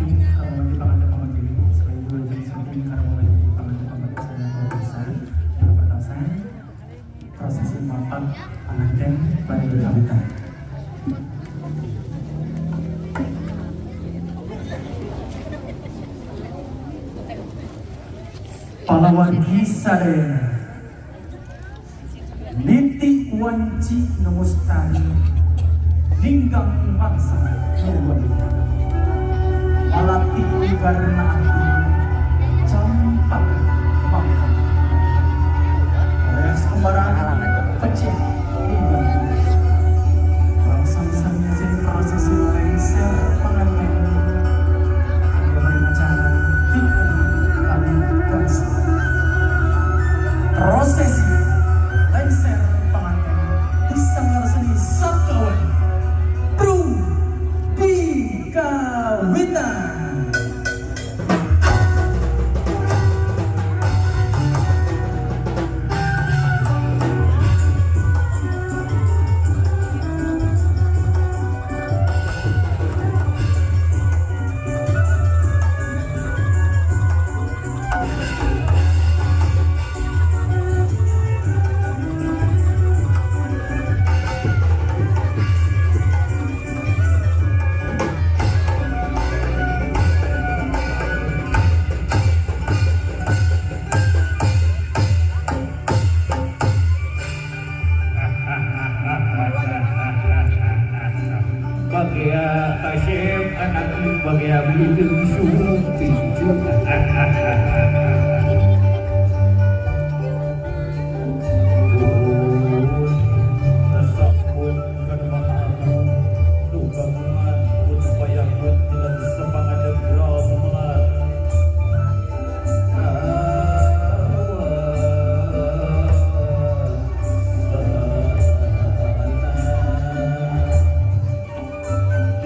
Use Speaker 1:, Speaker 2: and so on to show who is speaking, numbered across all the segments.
Speaker 1: Saking Karawati Panganda Pamagiri, selain itu saking Karawati Panganda Pamagiri saya pertasan prosesi mapak pengantin pada kawitan. Palawargi sadayana niti wanci numustari ninggang mangsa nuwalita malati warna api campak mangka res kembaran kecil hingga langsung jadi prosesi lengser pengantin kembali acara Fikri kali kelas prosesi lengser pengantin di Sanggar Seni Sakawan Pru Kawitan.
Speaker 2: Bagia kasep anak bagia bidung sumpi juga.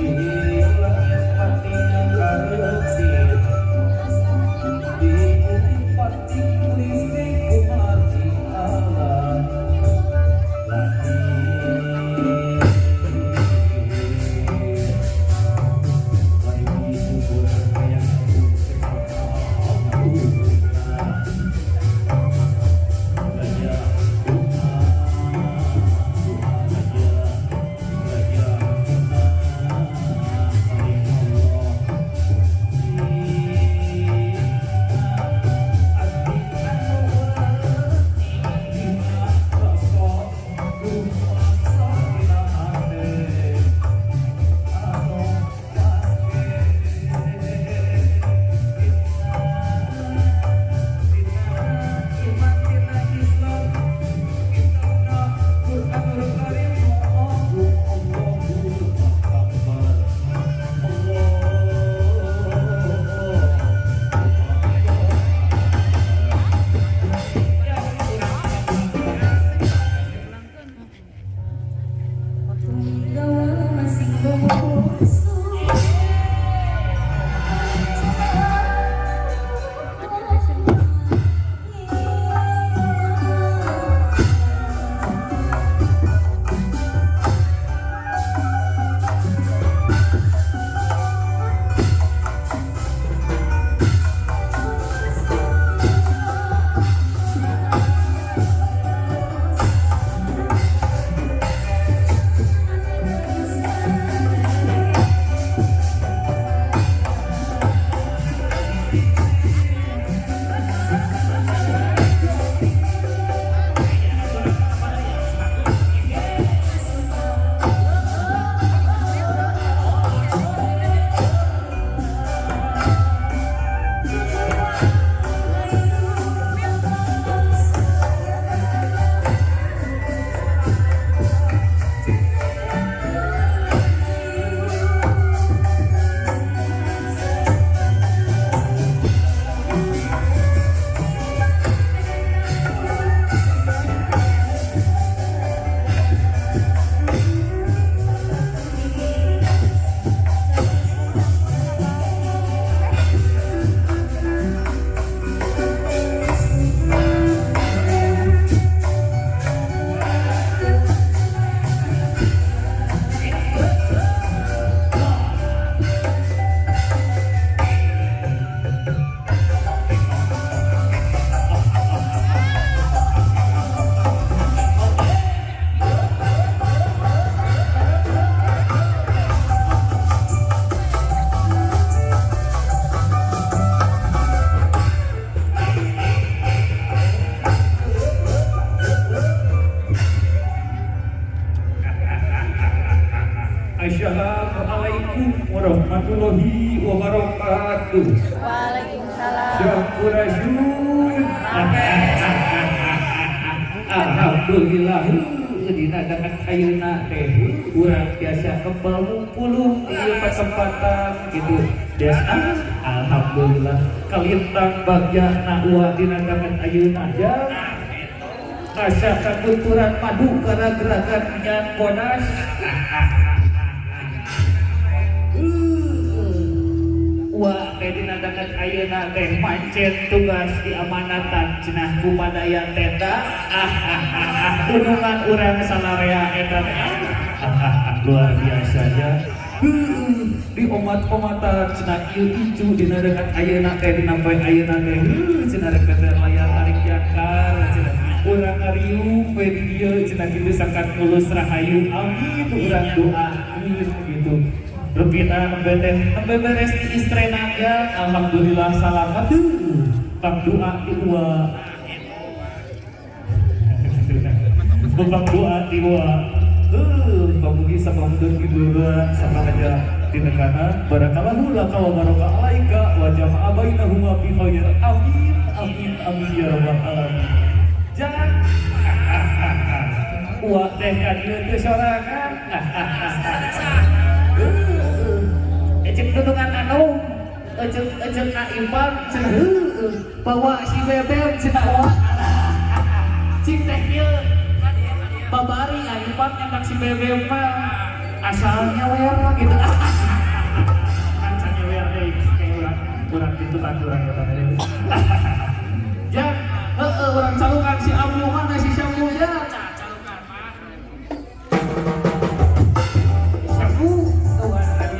Speaker 2: Di langit patinya karepit, di Assalamualaikum warahmatullahi wabarakatuh.
Speaker 3: Waalaikumsalam.
Speaker 2: Sampurasun. Alhamdulillah, dina danget ayeuna teh urang biasa kembal mungpulung di ieu patempatan gitu. Biasa, alhamdulillah kalintang bagjana uah dina danget ayeuna ya. Asa kakuturan madu karena minyak bodas. Wah, teh dina danget ayeuna teh mancen tugas diamanatan cenah ku padayan teta. Gunungan urang salarea eta teh. Luar biasa ya. Di omat-omatan cenah ieu incu dina danget ayeuna teh dina poe ayeuna teh. Cenah rek teh layar tarik jangkar cenah. Urang ngariung we di dieu cenah kitu sangkat mulus rahayu. Amin, urang doakeun gitu. Rupina nembe teh nembe beres di istrena ya, alhamdulillah salamat tuh. Pang doa di uwa. Pang doa di uwa. Pamugi sapamundur dua sama aja tinekana barakallahu laka wa baraka alaika wa jama'a bainahuma fi khair. Amin amin amin ya rabbal alamin. Jangan uwa teh ka dieu teh sorangan. Ecek dudungan anu ecek ecek na imbang cenah heueuh bawa si bebek cenah wa cing teh ieu babari imbang enak si bebek mah asal nyewer gitu kan can nyewer deui kayak urang urang kitu kan urang eta teh jang heueuh urang calukan si Abu mana si Syambu ya calukan mah Syambu tuh tadi.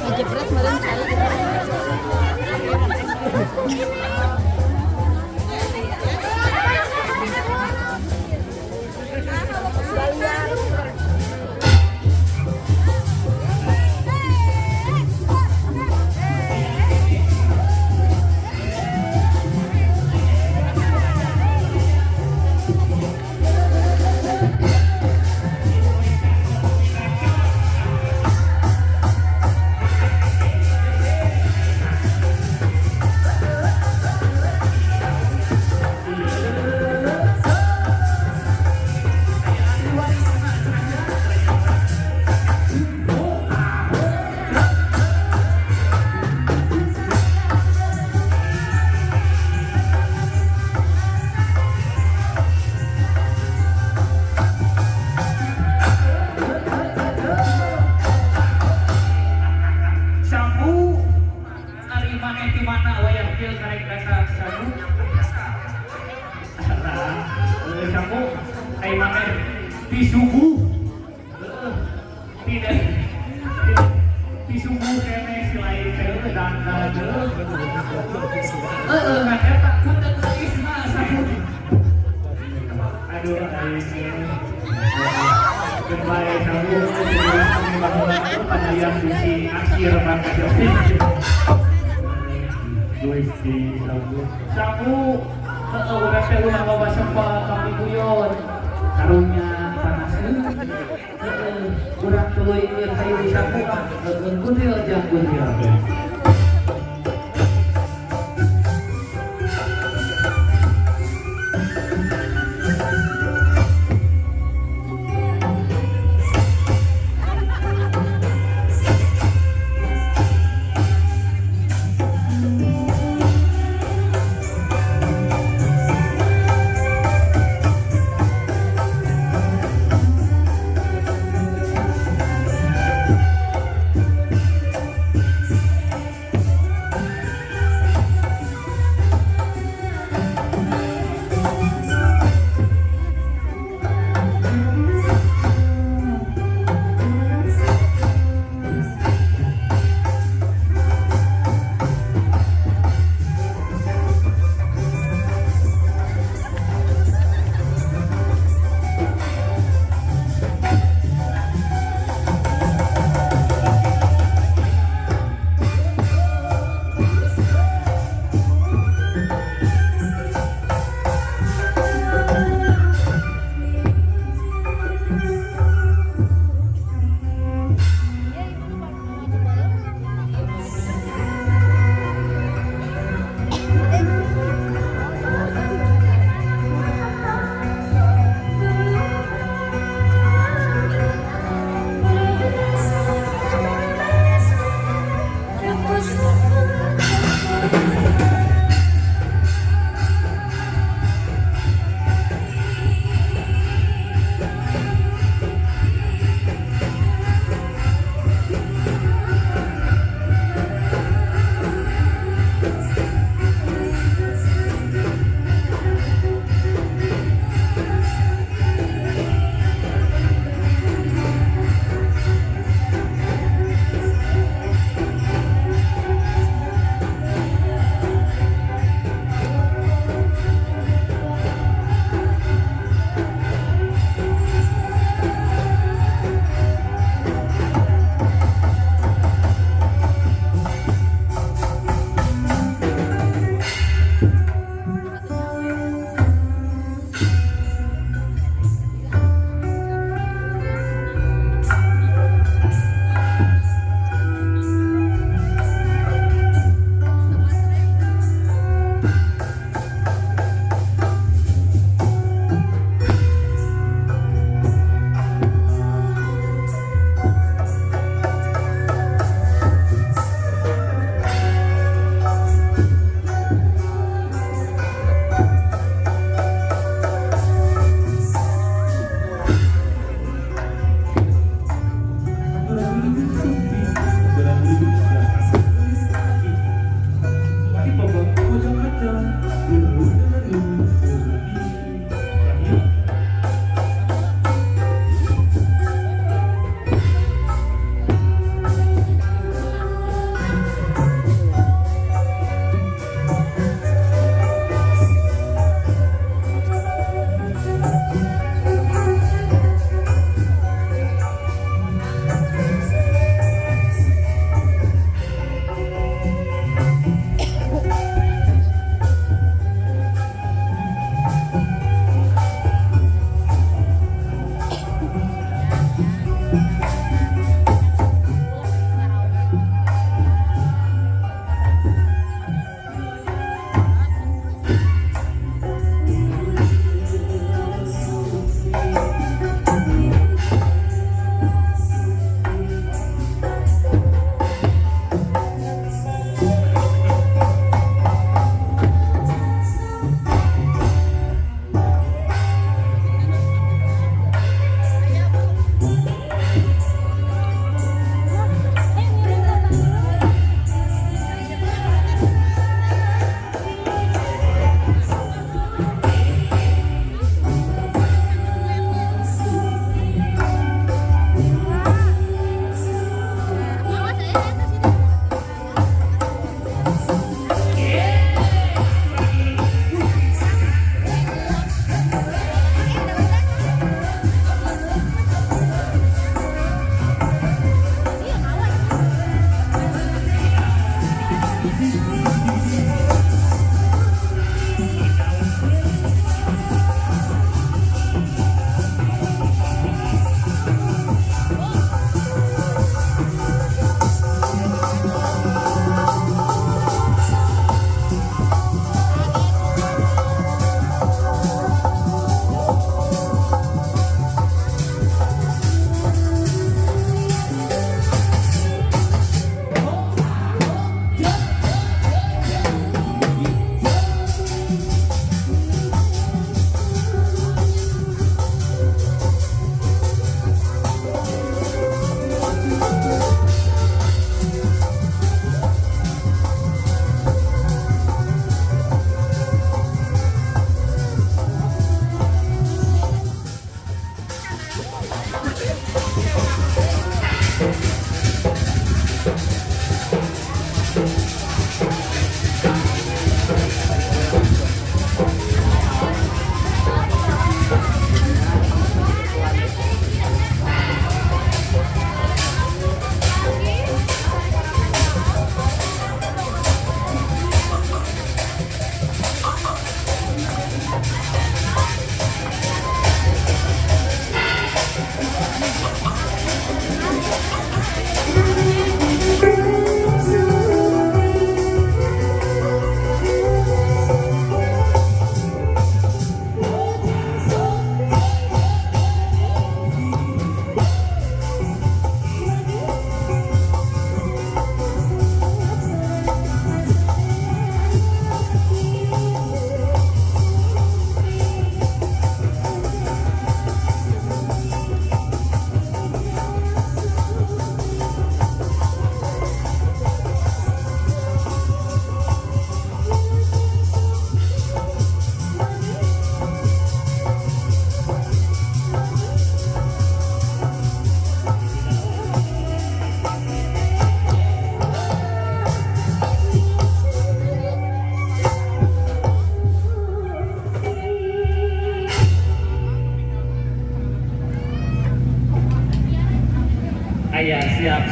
Speaker 3: Ngejepret meureun cai.
Speaker 2: Sambu ari maneh di mana wayah kieu karek datang Sambu? Sambu ai maneh ti subuh. Heueuh. Tidak ti subuh keneh si lain teh dandan heueuh. Heeh kan eta ku teu geulis mah Sambu. Aduh aing. Goodbye Sambu. Pada yang bisi aksi. Pasir mah.
Speaker 1: Gusti sabu.
Speaker 2: Sabu, heeh, urang teh ulah loba sempal kapiguyon. Karunya panas. Heeh, urang tuluy hayu disapu ah. Heeh, gundil jang gundil.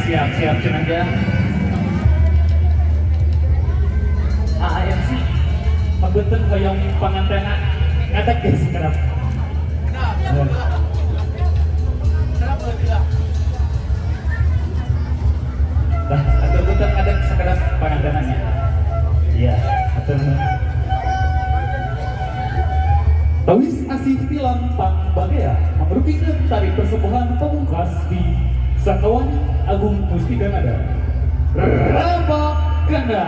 Speaker 2: Siap, siap cenah ya. AAMC papunten, hoyong pangantena ngadeg geus sekarang. Nah, atur punten, ngadeg sakedap pangantenanya. Iya, atur nuhun. Tawis Asih Tilam Pangbagea merupakan tari persembahan pamungkas di Sakawani Agung Mustika Nada. Rampak Ganda.